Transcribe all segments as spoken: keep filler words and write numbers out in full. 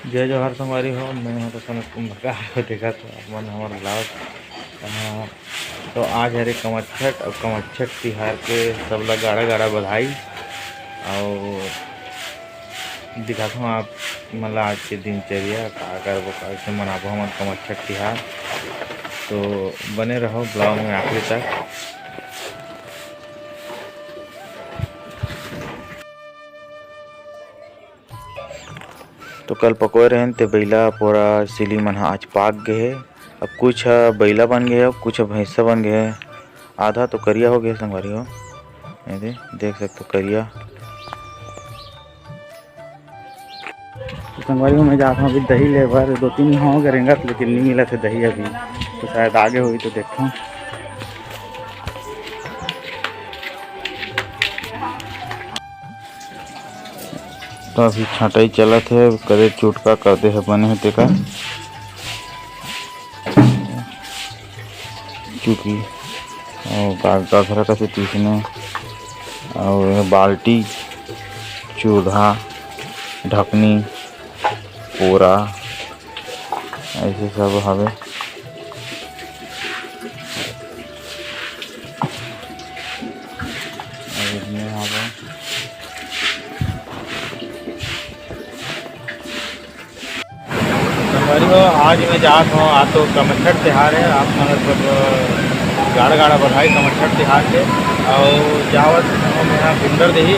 जय जोहार संगवारी हो, मैं हूं तो सनत कुंभकार हो, देखत हो आप मन हमर vlog। अ, तो आज हरे कमरछठ, अउ कमरछठ तिहार के सबला गाड़ा गाड़ा बधाई। अउ दिखात हूं आप मन ला आज के दिनचर्या, का करबो, कैसे मनाबो हमन कमरछठ तिहार। तो बने रहो vlog में आखिरी तक। तो कल पकोए रहेन ते बइला पोरा सिली मन ह आज पाक गे हे। अब कुछ ह बइला बन गे हे, अब कुछ ह भैंसा बन गे हे। आधा तो करिया हो गे हे संगवारी हो, ये दे, देख सकते हो करिया। तो संगवारी हो, मैं जात हूँ अभी दही ले बर, दो तीन हो गए रेंगत, लेकिन नहीं मिला थे दही अभी, तो शायद आगे होई तो देखता हूँ। तो अभी छँटाई चलत हे, कदे चुटका कर दे हे, बने हे तेकर। चुकी अउ गा-, गाघरा कथे तीसने, अउ ये बाल्टी, चूल्हा, ढकनी, पोरा, ऐसे सब हवे। अउ इसमें हवे। संगवारी हो, आज मैं जात हूँ, आज तो कमरछठ तिहार है, आप मन सब गाड़ा गाड़ा बधाई कमरछठ तिहार के। अउ जावत हूँ मैं यहाँ गुंडरदेही,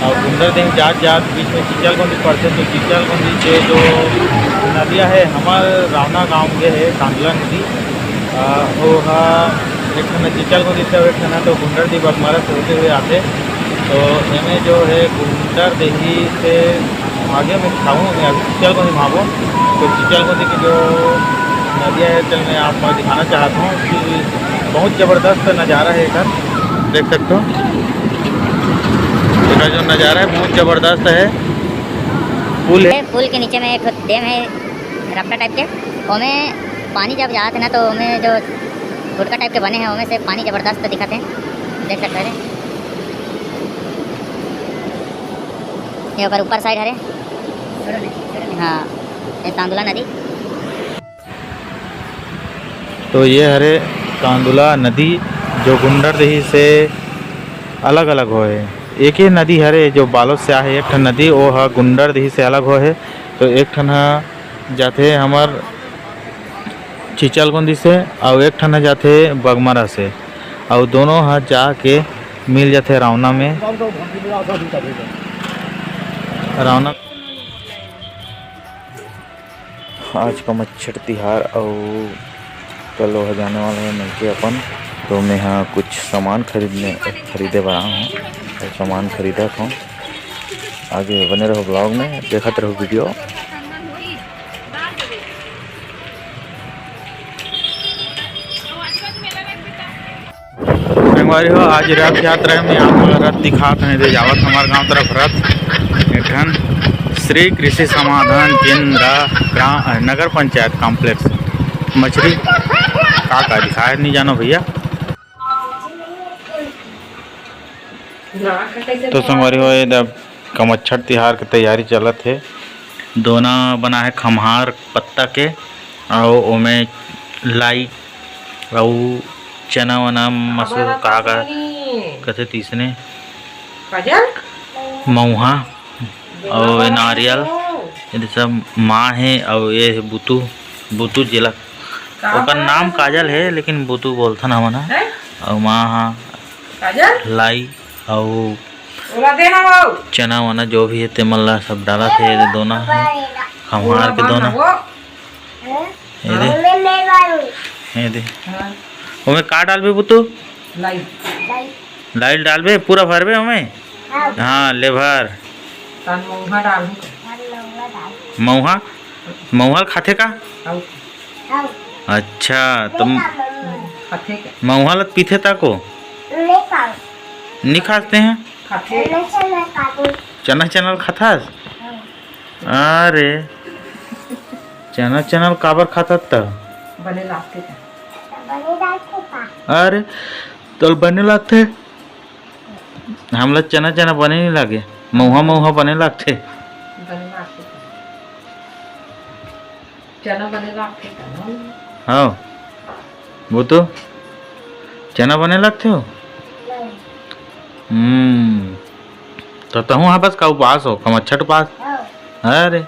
अउ गुंडरदेही जात जात बीच में चिचलगोंदी पड़थे, तो चिचलगोंदी के जो नदिया है, हमर रावना गांव के है कांदला नदी। अ, वो हा एक ठन चिचलगोंदी से, एक ठन तो गुंडरदेही बगमारा से होते हुए आथे। तो एमे जो है गुंडरदेही से आगे में खाऊं, मैं अभी चिचलगोंदी में आबो। तो चिचलगोंदी की जो नदिया है, चल मैं आप दिखाना चाहता हूँ कि बहुत ज़बरदस्त नज़ारा है इधर, देख सकते हो। इधर जो नज़ारा है बहुत ज़बरदस्त है। पुल है। पुल के नीचे में एक ठो डैम है, रपटा टाइप के, ओमे पानी जब जात है ना, तो ओमे जो गुटका टाइप के बने हैं, ओमे से पानी जबरदस्त दिखत है, देख सकते हैं। ये ओकर ऊपर साइड हरे, हाँ, ये तांदुला नदी। तो ये हरे कांदुला नदी, जो गुंडरदेही से अलग-अलग होए। एक ही नदी हरे, जो बालोद से आहे, एक ठन नदी, वो ह गुंडरदेही से अलग होए। तो एक ठन ह जाथे हमर चिचलगोंदी से, अउ एक ठन ह जाथे बगमारा से, अउ दोनों ह जाके मिल जाथे रावना में। रावना आज कमरछठ तिहार अउ कल ओहा जाने वाला है मिलके अपन, तो मैं हा कुछ सामान खरीदने, खरीदे बर आया हूँ, तो सामान खरीदत हूँ। आगे बने रहो vlog में, देखत रहो video। संगवारी हो, आज रथ यात्रा में आप मन ला रथ दिखात हन, दे जावत हमार गांव तरफ रथ। एक ठन श्री कृषि समाधान केंद्र ग्रा-, नगर पंचायत कॉम्प्लेक्स मछरी का का दिखाए नहीं जानो भैया। तो संगवारी हो, ये दे कमरछठ तिहार के तैयारी चलत हे। दोना बना है खम्हार पत्ता के, अउ ओमे लाई अउ चना वना, मसूर, का का कथे तीसने, काजल? मऊहा अउ ये नारियल, ये सब माँ हे अउ ये हे बुतू, बुतू जेला का ओकर नाम काजल हे, लेकिन बुतू बोलथन हमन ह। हैं? अउ माँ ह काजल? लाई अउ ओला दे ना वो। चना वना जो भी हे, तेमन ला सब डालत हे। ये दे दोना हे, खम्हार के दोना। वो। ये दे। हाँ। ये दे। हाँ। ओमे का डालबे पुतू? लाई। लाई डालबे, पूरा भरबे ओमे? हाँ। हाँ, ले भर। तन मऊहा डालहूँ। मऊहा? मऊहा खाथे का? हाँ। अच्छा, तो म-, खाथे का? मऊहा ल पीथे ताको? नहीं खाते हैं। खाथे। चना चना खाथस? हाँ। अरे, चना चना काबर खाथस त? बने लागथे त। बने लागथे का? अरे, तोल बने लागथे? हमला चना चना बने नहीं लागे, मऊहा मऊहा बने लागथे। बने लागथे त। चना बने लागथे। हाँ, वो तो चना बने लागथे हो। हम्म, तो तहूँ हा बस का उपास हो, कमच्छट उपास। अरे,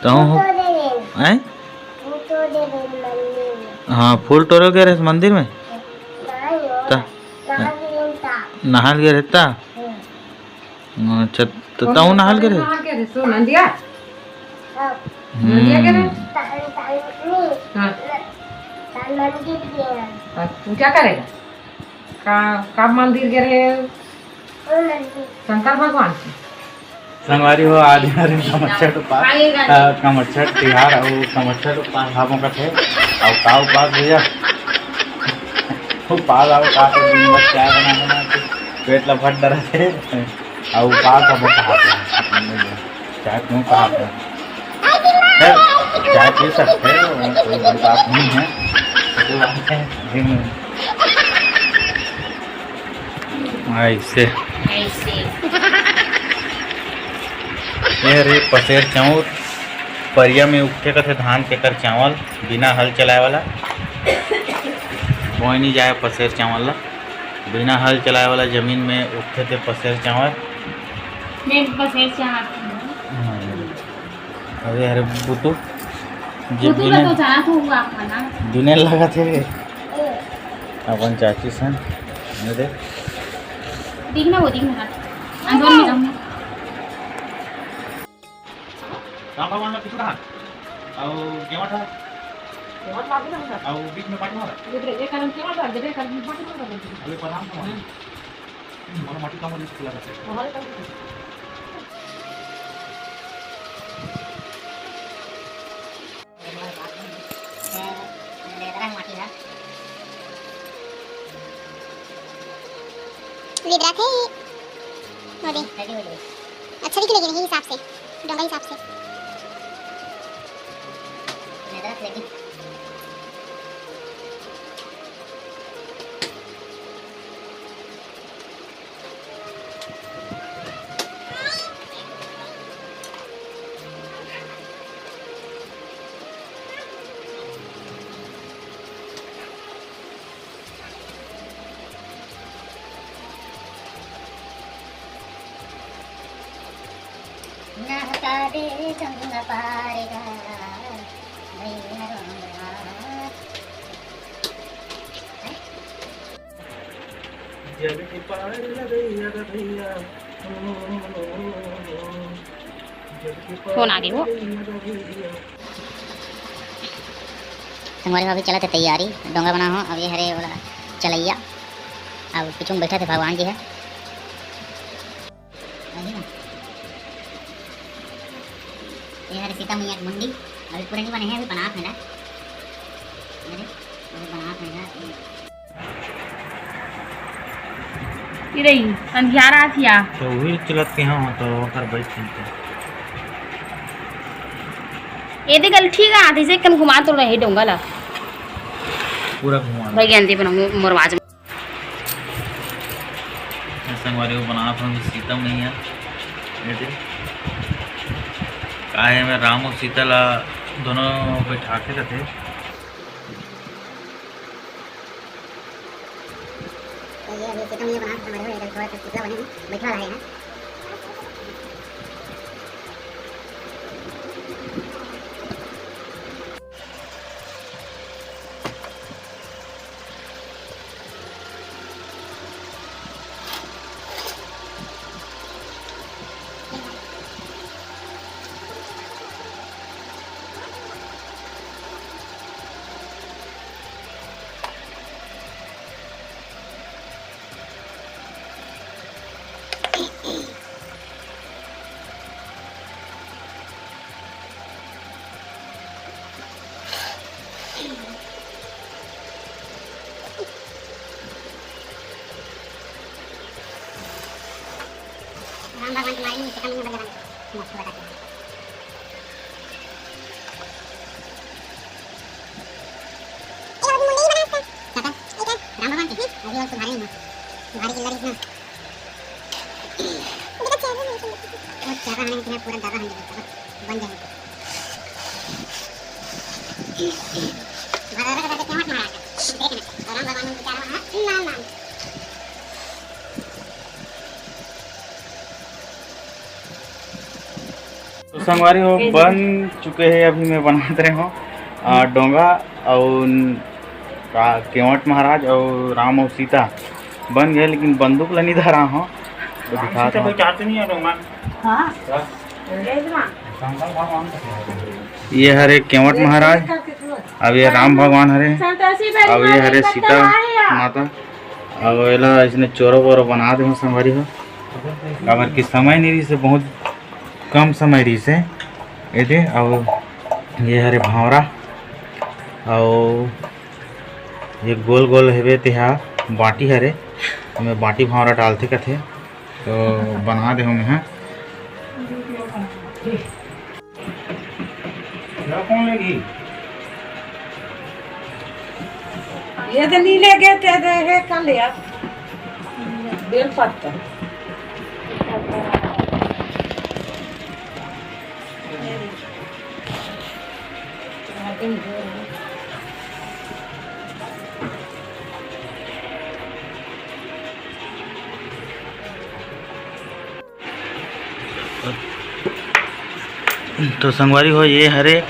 तहूँ हो। हैं? हाँ, फूल टोरे गे रहे मंदिर में। त नहाल गे रहे ता? अच्छा, त तहूँ नहाल गे रहे? नहाल गे रहे, सो नंदिया? हम्म। नंदिया गे रहे? हाँ। अब पूजा करेगा? का, का मंदिर गे रहे? शंकर भगवान के। संगवारी हो, आज हरे कमच्छट उपास, अ, कमच्छट तिहार अउ कमच्छट उपास हाबो कथे। अउ का उपास भैया? उपास आओ का तो दिन भर चाय बना बना के पेट ल भर डरथे। अउ उपास हाबो कहाथे। चाय क्यों कहाथे? खैर, चाय पी सकते हो, कोई बड़ी बात नहीं है। ऐसे। ऐसे। ये रे पसेर चाउर, परिया में उगथे कथे धान, तेकर चावल, बिना हल चलाए वाला। बोए नहीं जाए पसेर चावल ला, बिना हल चलाए वाला जमीन में उगथे ते पसेर चावल। मैं पसेर चावल। हाँ। अरे, अरे, बुतू, जे बुतू बिने, का तो जाना तो हुआ आपका ना। बिने लगा थे अपन चाची सन, ये देख। दिखना वो, दिखना। अंदर में जाऊंगा। राम भगवान का पिछू रहा, और केवट है, केवट लागू ना। और बीच में पाटी मारा। ये देख, ये कारण केवट रहा, ये देख, कारण पाटी मारा। अरे प्रणाम। हम्म। हमारा माटी का मरीज खुला रहता है। हमारे काम। लेदरा माटी है। लेदरा थे। वो दे। Ready हो जाए। अच्छा दिख लेकिन यही हिसाब से, डोंगा हिसाब से। लेदरा थे लेकिन। नहका दे गंगा पार गा, भैया रो। जब के पार लगैया गा भैया, जब के पार फोन आ गई वो। लगैया गा भैया। संगवारी हो, अभी चलत हे तैयारी, डोंगा बना हो। अब ये हरे वाला चलैया, अब पीछू में बैठा थे भगवान जी है। ये हरे सीता मैया के मुंडी, अभी पूरा नहीं बने हैं, अभी बनात हे ना। अरे, अभी बनात हे ना। ये रही, अंधियारा आत हिया। तो वही चलत के हम तो ओकर बैठ के। ये दे गल ठीक है, आते से कन घुमा तो रहे डोंगा ला। पूरा घुमा। भाई ज्ञान दे बना मो-, मोर आवाज में। संगवारी हो बनात हन सीता मैया। ये दे। काहे में राम और सीता ला दोनों बैठा के रथे। तो ये अभी चिकन ये बना के हमारे को इधर थोड़ा सा पुतला बने हैं, बैठा रहे हैं। राम भगवान तुम्हारी नीचे का नहीं बजा रहा है। मस्त बताते हैं। ये अभी मुंडी ही बना इसका। क्या था? ये क्या? राम भगवान के? अभी और तुम्हारे ही ना। तुम्हारी चिल्ला रही ना। देखो चेहरा नहीं सुंदर। वो चेहरा हमें इतना पूरा डरा है, बन जाएंगे। तो संगवारी हो, बन चुके हे, अभी मैं बनात रहे हो, आ, डोंगा अउ न-, का, केवट महाराज अउ राम अउ सीता बन गए, लेकिन बंदूक ल नहीं धरा हो, तो दिखात हो। हाँ। ये हरे केवट महाराज, अब ये राम भगवान हरे, अब ये हरे सीता माता, अब एला इसने चोरो बोरो बना दे हो संगवारी हो, काबर कि समय नहीं रहिसे, बहुत कम समय रहिसे एदे। अउ ये हरे भांवरा, अउ ये गोल गोल हेबे, तेहा बाटी हरे, ओमे बाटी भांवरा डालथे कथे, तो बना दे हो मैं, हाँ। ये तो नीले गए थे, दे हे कल यार, बेल पत्ता। तो संगवारी हो, ये हरे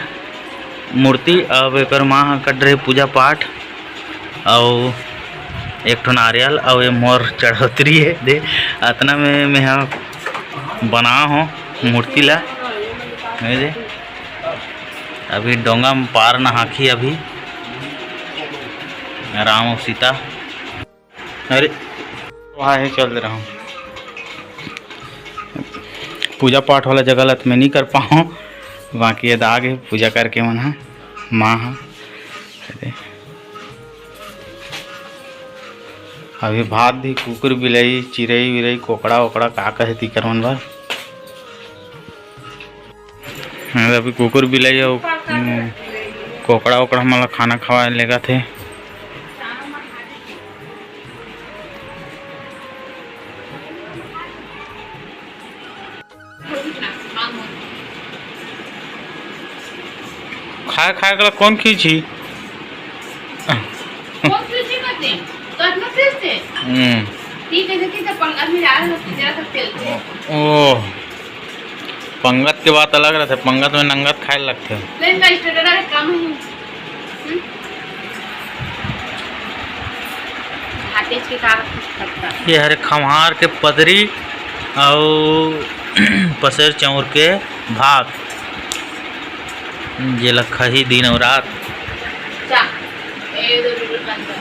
मूर्ति, अब एकर माँ ह कर रहे पूजा पाठ, अउ एक ठो नारियल, अउ ये मोर चढ़ोतरी हे दे, अतना में मैं ह बना हो मूर्ति ला। ये दे, अभी डोंगा में पार नहाखी अभी राम अउ सीता। अरे, वहाँ है, चल रहा हूँ। पूजा पाठ वाला जगह ला तो मैं नहीं कर पाऊँ, बाकी ये दाग है पूजा करके मन ह, माँ ह। अरे, अभी भात भी कुकुर बिलाई, चिरई विरई, कोकड़ा ओकड़ा का कहे तीकर मन बर। हाँ, अभी कुकुर बिलाई अउ, हम्म, कोकड़ा ओकड़ा मन ला खाना खवाए लेगथे। खाए खाए वाला कौन खींची? कौन खींची करते? तो अपना खींचते? हम्म। ठीक है, देखिए, तो पंगत में जा रहे हैं, जरा सा खेलते हैं। ओ, पंगत के बात अलग रहते, पंगत में नंगत खाए लगते। नहीं, मैं स्टूडेंट वाले काम ही। हम्म? हाथे के काम करता। ये हरे खम्हार के पतरी अउ पसेर चाउर के भात, जेला खही दिन अउ रात। जा, ए दो बिल्कुल बंद कर।